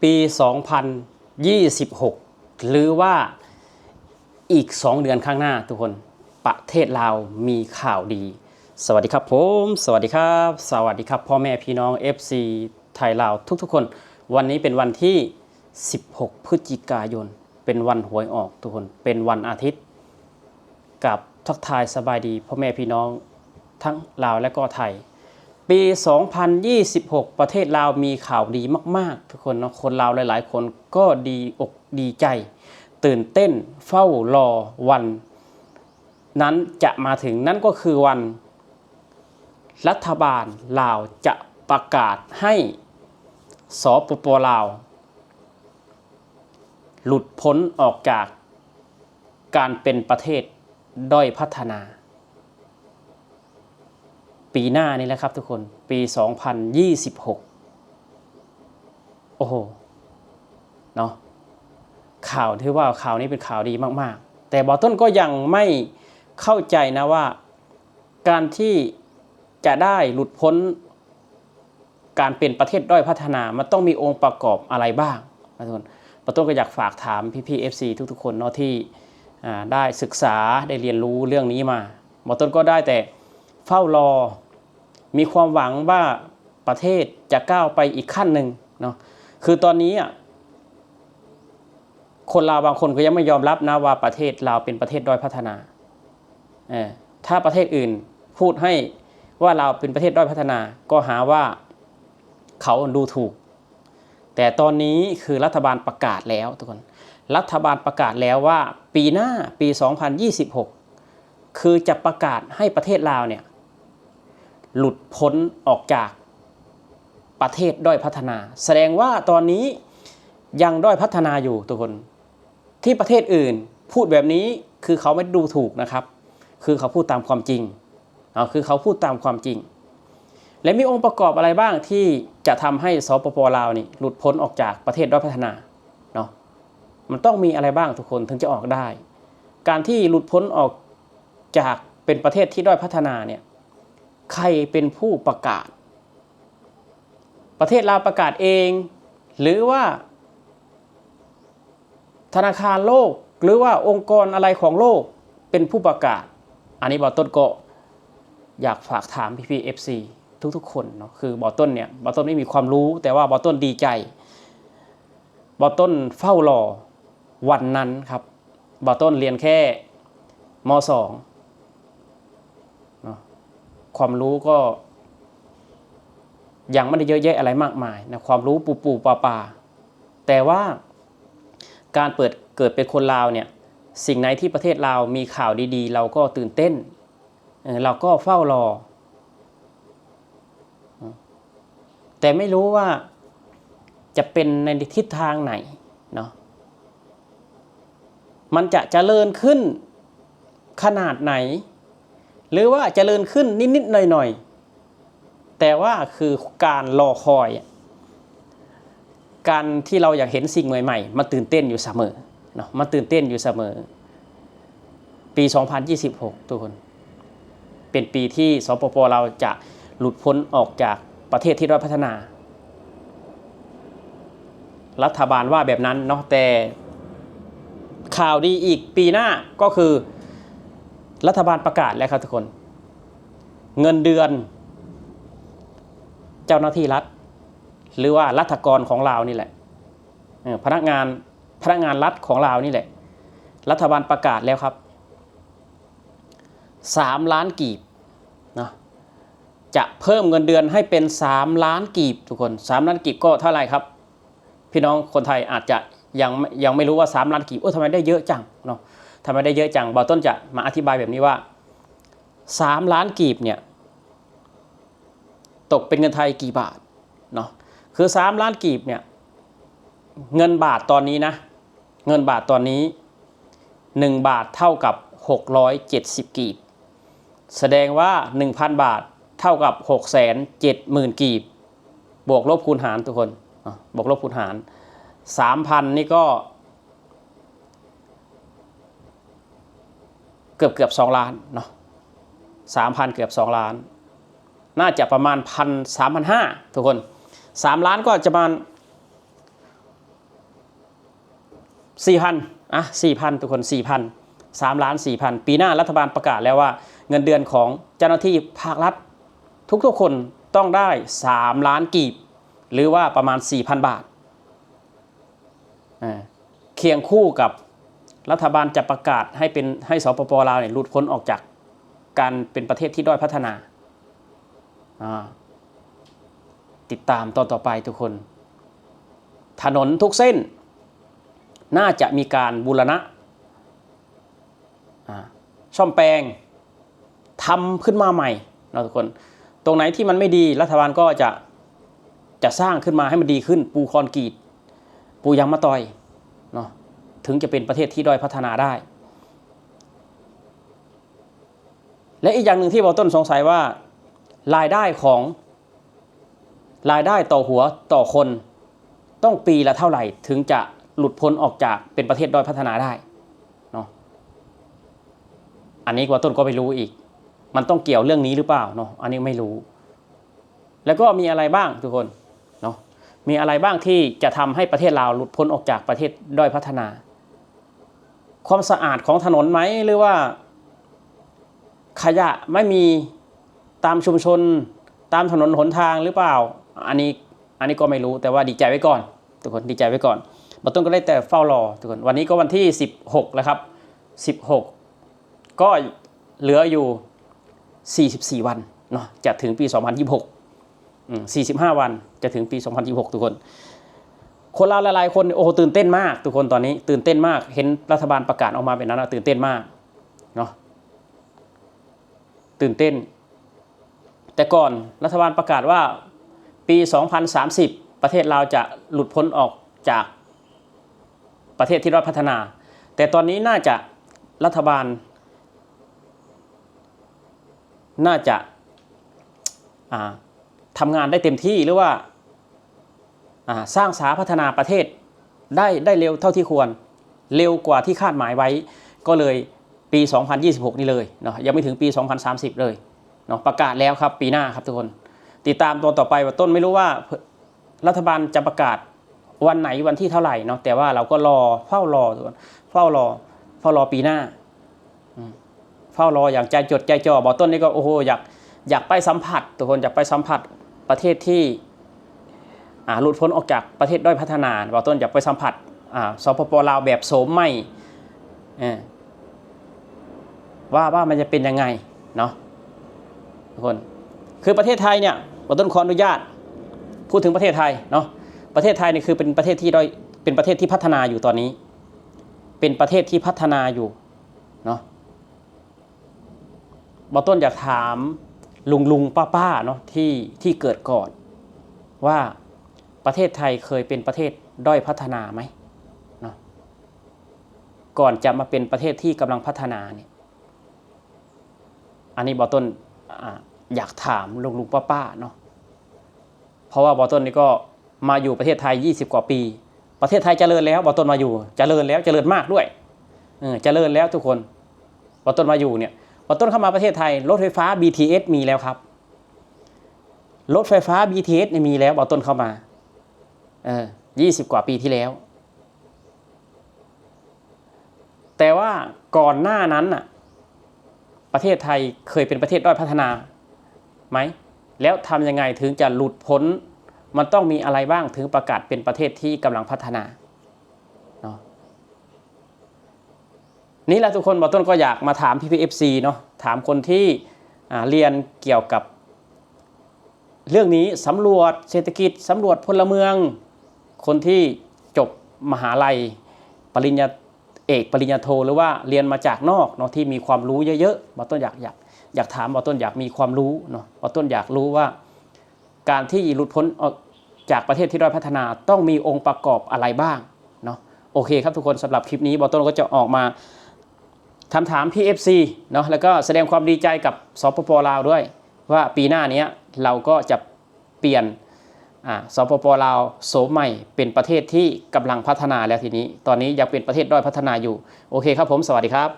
ປີສອງພັນຍີ່ສິບຫົກ ຫຼືວ່າອີກສອງເດືອນຂ້າງໜ້າ ທຸກຄົນ ປະເທດລາວມີຂ່າວດີ. ສະຫວັດດີຄັບຜົມ ສະຫວັດດີຄັບ ສະຫວັດດີຄັບ ພໍ່ແມ່ພີ່ນ້ອງ ເອັຟຊີ ໄທລາວທຸກໆຄົນ. ວັນນີ້ເປັນວັນທີສິບຫົກ ພຶສຈິກາຍົນ ເປັນວັນຫວຍອອກ ທຸກຄົນ ເປັນວັນອາທິດ. ກັບທັກທາຍສະບາຍດີພໍ່ແມ່ພີ່ນ້ອງທັງລາວ ແລະກໍໄທ. ປີສອງພັນຍີ່ສິບຫົກ ປະເທດລາວມີຂ່າວດີມາກໆ ທຸກຄົນເນາະ. ຄົນລາວຫຼາຍໆຄົນກໍດີອົກດີໃຈ ຕື່ນເຕັ້ນເຝົ້າລໍວັນນັ້ນຈະມາເຖິງ, ນັ້ນກໍຄືວັນລັດຖະບານລາວຈະປະກາດໃຫ້ ສປປ ລາວ ຫຼຸດພົ້ນອອກຈາກການເປັນປະເທດດ້ອຍພັດທະນາ ປີໜ້ານີ້ແຫຼະຄັບທຸກຄົນ ປີສອງພັນຍີ່ສິບຫົກ. ໂອ້ໂຫ ເນາະ ຂ່າວ ຖືວ່າຂ່າວນີ້ເປັນຂ່າວດີມາກໆ ແຕ່ບ່າວຕົ້ນກໍຍັງໄມ່ເຂົ້າໃຈນະວ່າ ການທີ່ຈະໄດ້ຫຼຸດພົ້ນ ການເປັນປະເທດດ້ອຍພັດທະນາ ມັນຕ້ອງມີອົງປະກອບອະໄລບ້າງນະທຸກຄົນ. ບ່າວຕົ້ນກໍຢາກຝາກຖາມພີ່ໆ ເອັຟຊີ ທຸກໆຄົນເນາະ ທີ່ ອາ ໄດ້ສຶກສາ ໄດ້ຮຽນຮູ້ເລື່ອງນີ້ມາ. ບ່າວຕົ້ນກໍໄດ້ແຕ່ເຝົ້າລໍ ມີຄວາມຫວັງວ່າປະເທດຈະກ້າວໄປອີກຂັ້ນໜຶ່ງເນາະ. ຄືຕອນນີ້ອະ ຄົນລາວບາງຄົນກໍຍັງໄມ່ຍອມຮັບນະວ່າປະເທດລາວເປັນປະເທດດ້ອຍພັດທະນາ. ເອີ ຖ້າປະເທດອື່ນພູດໃຫ້ວ່າລາວເປັນປະເທດດ້ອຍພັດທະນາ ກໍຫາວ່າເຂົາດູຖູກ. ແຕ່ຕອນນີ້ຄືລັດຖະບານປະກາດແລ້ວທຸກຄົນ, ລັດຖະບານປະກາດແລ້ວວ່າປີໜ້າ ປີສອງພັນຍີ່ສິບຫົກ ຄືຈະປະກາດໃຫ້ປະເທດລາວເນ່ຍ ຫຼຸດພົ້ນອອກຈາກປະເທດດ້ອຍພັດທະນາ. ສະແດງວ່າຕອນນີ້ຍັງດ້ອຍພັດທະນາຢູ່ທຸກຄົນ. ທີ່ປະເທດອື່ນພູດແບບນີ້ ຄືເຂົາໄມ່ດູຖູກນະຄັບ, ຄືເຂົາພູດຕາມຄວາມຈິງເນາະ, ຄືເຂົາພູດຕາມຄວາມຈິງ. ແລະ ມີອົງປະກອບອະໄລບ້າງທີ່ຈະທຳໃຫ້ ສປປ ລາວນີ້ ຫຼຸດພົ້ນອອກຈາກປະເທດດ້ອຍພັດທະນາເນາະ? ມັນຕ້ອງມີອະໄລບ້າງທຸກຄົນ ເຖິງຈະອອກໄດ້. ການທີ່ຫຼຸດພົ້ນອອກຈາກເປັນປະເທດທີ່ດ້ອຍພັດທະນາເນ່ຍ ໃຜເປັນຜູ້ປະກາດ? ປະເທດລາວປະກາດເອງ ຫຼືວ່າ ທະນາຄານໂລກ ຫຼືວ່າອົງກອນອະໄລຂອງໂລກເປັນຜູ້ປະກາດ? ອັນນີ້ບ່າວຕົ້ນກໍຢາກຝາກຖາມພີ່ໆ ເອັຟຊີ ທຸກໆຄົນເນາະ. ຄືບ່າວຕົ້ນເນ່ຍ ບ່າວຕົ້ນໄມ່ມີຄວາມຮູ້ ແຕ່ວ່າບ່າວຕົ້ນດີໃຈ ບ່າວຕົ້ນເຝົ້າລໍວັນນັ້ນຄັບ. ບ່າວຕົ້ນຮຽນແຄ່ ມ.ສອງ ເນາະ, ຄວາມຮູ້ກໍຍັງບໍ່ໄດ້ເຍອະແຍະອະໄລມາກມາຍນະ, ຄວາມຮູ້ປູ່ໆປາໆ. ແຕ່ວ່າການເປີດ ເກີດເປັນຄົນລາວເນ່ຍ ສິ່ງໃດທີ່ປະເທດລາວມີຂ່າວດີໆ ເຮົາກໍຕື່ນເຕັ້ນ ເອີ ເຮົາກໍເຝົ້າລໍ ແຕ່ໄມ່ຮູ້ວ່າຈະເປັນໃນທິດທາງໃດເນາະ, ມັນຈະຈະເລີນຂຶ້ນຂະໜາດໃດ ຫຼືວ່າຈະເລີນຂຶ້ນນິດໆໜ້ອຍໆ ແຕ່ວ່າຄືການລໍຄອຍ ການທີ່ເຮົາຢາກເຫັນສິ່ງໃໝ່ໆ ມັນຕື່ນເຕັ້ນຢູ່ສະເໝີເນາະ, ມັນຕື່ນເຕັ້ນຢູ່ສະເໝີ. ປີສອງພັນຍີ່ສິບຫົກ ທຸກຄົນ ເປັນປີທີ່ ສປປ ລາວ ຈະຫຼຸດພົ້ນອອກຈາກປະເທດທີ່ດ້ອຍພັດທະນາ. ລັດຖະບານວ່າແບບນັ້ນເນາະ, ແຕ່ຂ່າວດີອີກປີໜ້າກໍຄືລັດຖະບານປະກາດແລ້ວຄັບທຸກຄົນ, ເງິນເດືອນເຈົ້າໜ້າທີ່ລັດ ຫຼືວ່າລັດຖະກອນຂອງລາວນີ້ແຫຼະ, ເອີ ພະນັກງານ ພະນັກງານລັດຂອງລາວນີ້ແຫຼະ, ລັດຖະບານປະກາດແລ້ວຄັບ ສາມລ້ານກີບເນາະ, ຈະເພີ່ມເງິນເດືອນໃຫ້ເປັນສາມລ້ານກີບ ທຸກຄົນ. ສາມລ້ານກີບກໍເທົ່າໃດຄັບ? ພີ່ນ້ອງຄົນໄທອາດຈະຍັງ ຍັງໄມ່ຮູ້ວ່າສາມລ້ານກີບ ໂອ້ ທຳໄມໄດ້ເຍອະຈັງເນາະ, ທຳໄມໄດ້ເຍອະຈັງ? ບ່າວຕົ້ນຈະມາອະທິບາຍແບບນີ້ວ່າ ສາມລ້ານກີບເນ່ຍ ຕົກເປັນເງິນໄທກີ່ບາດເນາະ? ຄືສາມລ້ານກີບເນ່ຍ ເງິນບາດຕອນນີ້ນະ ເງິນບາດຕອນນີ້ ໜຶ່ງບາດເທົ່າກັບຫົກຮ້ອຍເຈັດສິບກີບ, ສະແດງວ່າໜຶ່ງພັນບາດເທົ່າກັບຫົກແສນເຈັດໝື່ນກີບ ບວກລົບຄູນຫານທຸກຄົນເນາະ, ບວກລົບຄູນຫານ ສາມພັນນີ້ກໍ ເກືອບໆສອງລ້ານເນາະ, ສາມພັນເກືອບສອງລ້ານ, ໜ້າຈະປະມານພັນ ສາມພັນຫ້າທຸກຄົນ. ສາມລ້ານກໍຈະປະມານ ສີ່ພັນ ອ່ະ ສີ່ພັນ ທຸກຄົນ ສີ່ພັນ ສາມລ້ານສີ່ພັນ ປີໜ້າລັດຖະບານປະກາດແລ້ວວ່າ ເງິນເດືອນຂອງເຈົ້າໜ້າທີ່ພາກລັດທຸກໆຄົນຕ້ອງໄດ້ສາມລ້ານກີບ ຫຼືວ່າປະມານສີ່ພັນບາດ ອ່າ ຄຽງຄູ່ກັບລັດຖະບານຈະປະກາດໃຫ້ເປັນ ໃຫ້ ສປປ ລາວ ນີ້ ຫຼຸດພົ້ນອອກຈາກການເປັນປະເທດທີ່ດ້ອຍພັດທະນາ. ອ່າ ຕິດຕາມຕອນຕໍ່ໄປທຸກຄົນ. ຖະໜົນທຸກເສັ້ນໜ້າຈະມີການບູລະນະ ອ່າ ສ້ອມແປງ ທຳຂຶ້ນມາໃໝ່ເນາະທຸກຄົນ. ຕົງໄຫນທີ່ມັນໄມ່ດີ ລັດຖະບານກໍຈະ ຈະສ້າງຂຶ້ນມາໃຫ້ມັນດີຂຶ້ນ, ປູຄອນກຣີດ, ປູຢາງມະຕອຍເນາະ, ເຖິງຈະເປັນປະເທດທີ່ດ້ອຍພັດທະນາໄດ້. ແລະ ອີກຢ່າງໜຶ່ງທີ່ບ່າວຕົ້ນສົງໄສວ່າ ລາຍໄດ້ຂອງ ລາຍໄດ້ຕໍ່ຫົວຕໍ່ຄົນຕ້ອງປີລະເທົ່າໃດ ເຖິງຈະຫຼຸດພົ້ນອອກຈາກເປັນປະເທດດ້ອຍພັດທະນາໄດ້ເນາະ? ອັນນີ້ບ່າວຕົ້ນກໍໄມ່ຮູ້ອີກ ມັນຕ້ອງກ່ຽວເລື່ອງນີ້ຫຼືເປົ່າເນາະ? ອັນນີ້ໄມ່ຮູ້. ແລ້ວກໍມີອະໄລບ້າງທຸກຄົນເນາະ? ມີອະໄລບ້າງທີ່ຈະທຳໃຫ້ປະເທດລາວຫຼຸດພົ້ນອອກຈາກປະເທດດ້ອຍພັດທະນາ? ຄວາມສະອາດຂອງຖະໜົນໄໝ ຫຼືວ່າຂະຫຍະໄມ່ມີຕາມຊຸມຊົນ ຕາມຖະໜົນຫົນທາງຫຼືເປົ່າ? ອັນນີ້ ອັນນີ້ກໍໄມ່ຮູ້ ແຕ່ວ່າດີໃຈໄວ້ກ່ອນທຸກຄົນ ດີໃຈໄວ້ກ່ອນ. ບ່າວຕົ້ນກໍໄດ້ແຕ່ເຝົ້າລໍທຸກຄົນ. ວັນນີ້ກໍວັນທີສິບຫົກແລ້ວຄັບ ສິບຫົກ ກໍເຫຼືອຢູ່ສີ່ສິບສີ່ວັນເນາະ ຈະເຖິງປີສອງພັນຊາວຫົກ ອືມ ສີ່ສິບຫ້າວັນຈະເຖິງປີສອງພັນຊາວຫົກທຸກຄົນ. ຄົນລາວຫຼາຍໆຄົນ ໂອ້ໂຫ ຕື່ນເຕັ້ນມາກທຸກຄົນ ຕອນນີ້ຕື່ນເຕັ້ນມາກ ເຫັນລັດຖະບານປະກາດອອກມາແບບນັ້ນ ຕື່ນເຕັ້ນມາກເນາະ ຕື່ນເຕັ້ນ. ແຕ່ກ່ອນລັດຖະບານປະກາດວ່າປີສອງພັນສາມສິບ ປະເທດລາວຈະຫຼຸດພົ້ນອອກຈາກປະເທດທີ່ດ້ອຍພັດທະນາ, ແຕ່ຕອນນີ້ໜ້າຈະ ລັດຖະບານໜ້າຈະ ອ່າ ທຳງານໄດ້ເຕັມທີ່ ຫຼືວ່າ ອ່າ ສ້າງສາພັດທະນາປະເທດໄດ້ ໄດ້ເລັວເທົ່າທີ່ຄວນ ເລັວກວ່າທີ່ຄາດໝາຍໄວ້ ກໍເລີຍປີສອງພັນຊາວຫົກນີ້ເລີຍເນາະ ຍັງໄມ່ເຖິງປີສອງພັນສາມສິບເລີຍເນາະ. ປະກາດແລ້ວຄັບ ປີໜ້າຄັບທຸກຄົນ. ຕິດຕາມຕອນຕໍ່ໄປ ບ່າວຕົ້ນໄມ່ຮູ້ວ່າ ລັດຖະບານຈະປະກາດວັນໄຫນ ວັນທີເທົ່າໃດເນາະ ແຕ່ວ່າເຮົາກໍລໍ ເຝົ້າລໍທຸກຄົນ ເຝົ້າລໍ ເຝົ້າລໍປີໜ້າ ອືມ ເຝົ້າລໍຢ່າງໃຈຈົດໃຈຈ່ອ. ບ່າວຕົ້ນນີ້ກໍ ໂອ້ໂຫ ຢາກ ຢາກໄປສຳຜັດທຸກຄົນ ຢາກໄປສຳຜັດປະເທດທີ່ ອ່າ ຫຼຸດພົ້ນອອກຈາກປະເທດດ້ອຍພັດທະນາ. ບ່າວຕົ້ນຢາກໄປສຳຜັດ ອ່າ ສປປ ລາວແບບໂສມໃໝ່ ເອີ ວ່າ ວ່າມັນຈະເປັນຍັງໄງເນາະທຸກຄົນ. ຄືປະເທດໄທເນຍ ບ່າວຕົ້ນຂໍອະນຸຍາດ ພູດເຖິງປະເທດໄທເນາະ ປະເທດໄທນີ້ຄືເປັນປະເທດທີ່ດ້ອຍ ເປັນປະເທດທີ່ພັດທະນາຢູ່ຕອນນີ້ ເປັນປະເທດທີ່ພັດທະນາຢູ່ເນາະ. ບ່າວຕົ້ນຢາກຖາມລຸງໆປ້າໆເນາະ ທີ່ ທີ່ເກີດກ່ອນ ວ່າປະເທດໄທເຄີຍເປັນປະເທດດ້ອຍພັດທະນາໄໝເນາະ ກ່ອນຈະມາເປັນປະເທດທີ່ກຳລັງພັດທະນານີ້? ອັນນີ້ບ່າວຕົ້ນ ອ່າ ຢາກຖາມລຸງໆປ້າໆເນາະ ເພາະວ່າບ່າວຕົ້ນນີ້ກໍມາຢູ່ປະເທດໄທຊາວກວ່າປີ. ປະເທດໄທຈະເລີນແລ້ວ ບ່າວຕົ້ນມາຢູ່ ຈະເລີນແລ້ວ ຈະເລີນມາກດ້ວຍ ເອີ ຈະເລີນແລ້ວທຸກຄົນ. ບ່າວຕົ້ນມາຢູ່ເນຍ ບ່າວຕົ້ນເຂົ້າມາປະເທດໄທ ລົດໄຟຟ້າ ບີທີເອສ ມີແລ້ວຄັບ ລົດໄຟຟ້າ ບີທີເອສ ນີ້ມີແລ້ວ ບ່າວຕົ້ນເຂົ້າມາ ເອີ ຊາວກວ່າປີທີ່ແລ້ວ. ແຕ່ວ່າກ່ອນໜ້ານັ້ນນະ ປະເທດໄທເຄີຍເປັນປະເທດດ້ອຍພັດທະນາໄໝ? ແລ້ວທຳຍັງໄງເຖິງຈະຫຼຸດພົ້ນ? ມັນຕ້ອງມີອະໄລບ້າງເຖິງປະກາດເປັນປະເທດທີ່ກຳລັງພັດທະນາເນາະ? ນີ້ແຫຼະທຸກຄົນ ບ່າວຕົ້ນກໍຢາກມາຖາມພີ່ໆ ເອັຟຊີ ເນາະ ຖາມຄົນທີ່ ອ່າ ຮຽນກ່ຽວກັບ ເລື່ອງນີ້ ສຳຫຼວດເສດຖະກິດ ສຳຫຼວດພົນລະເມືອງ ຄົນທີ່ຈົບມະຫາໄລ ປະລິນຍາເອກ ປະລິນຍາໂທ ຫຼືວ່າຮຽນມາຈາກນອກເນາະ ທີ່ມີຄວາມຮູ້ເຍີະໆ ບ່າວຕົ້ນຢາກ ຢາກ ຢາກຖາມ ບ່າວຕົ້ນຢາກມີຄວາມຮູ້ເນາະ ບ່າວຕົ້ນຢາກຮູ້ວ່າ ການທີ່ຫຼຸດພົ້ນອອກຈາກປະເທດທີ່ດ້ອຍພັດທະນາ ຕ້ອງມີອົງປະກອບອະໄລບ້າງເນາະ. ໂອເຄຄັບທຸກຄົນ ສຳລັບຄລິບນີ້ ບ່າວຕົ້ນກໍຈະອອກມາ ຖາມ ຖາມ ພີ່ເອັຟຊີ ເນາະ ແລ້ວກໍສະແດງຄວາມດີໃຈກັບ ສປປ ລາວ ດ້ວຍ ວ່າປີໜ້າເນີ້ຍ ລາວກໍຈະປ່ຽນ ອ່າ ສປປ ລາວ ໂສມໃໝ່ເປັນປະເທດທີ່ກຳລັງພັດທະນາແລ້ວທີນີ້ ຕອນນີ້ຍັງເປັນປະເທດດ້ອຍພັດທະນາຢູ່. ໂອເຄຄັບຜົມ ສະຫວັດດີຄັບ.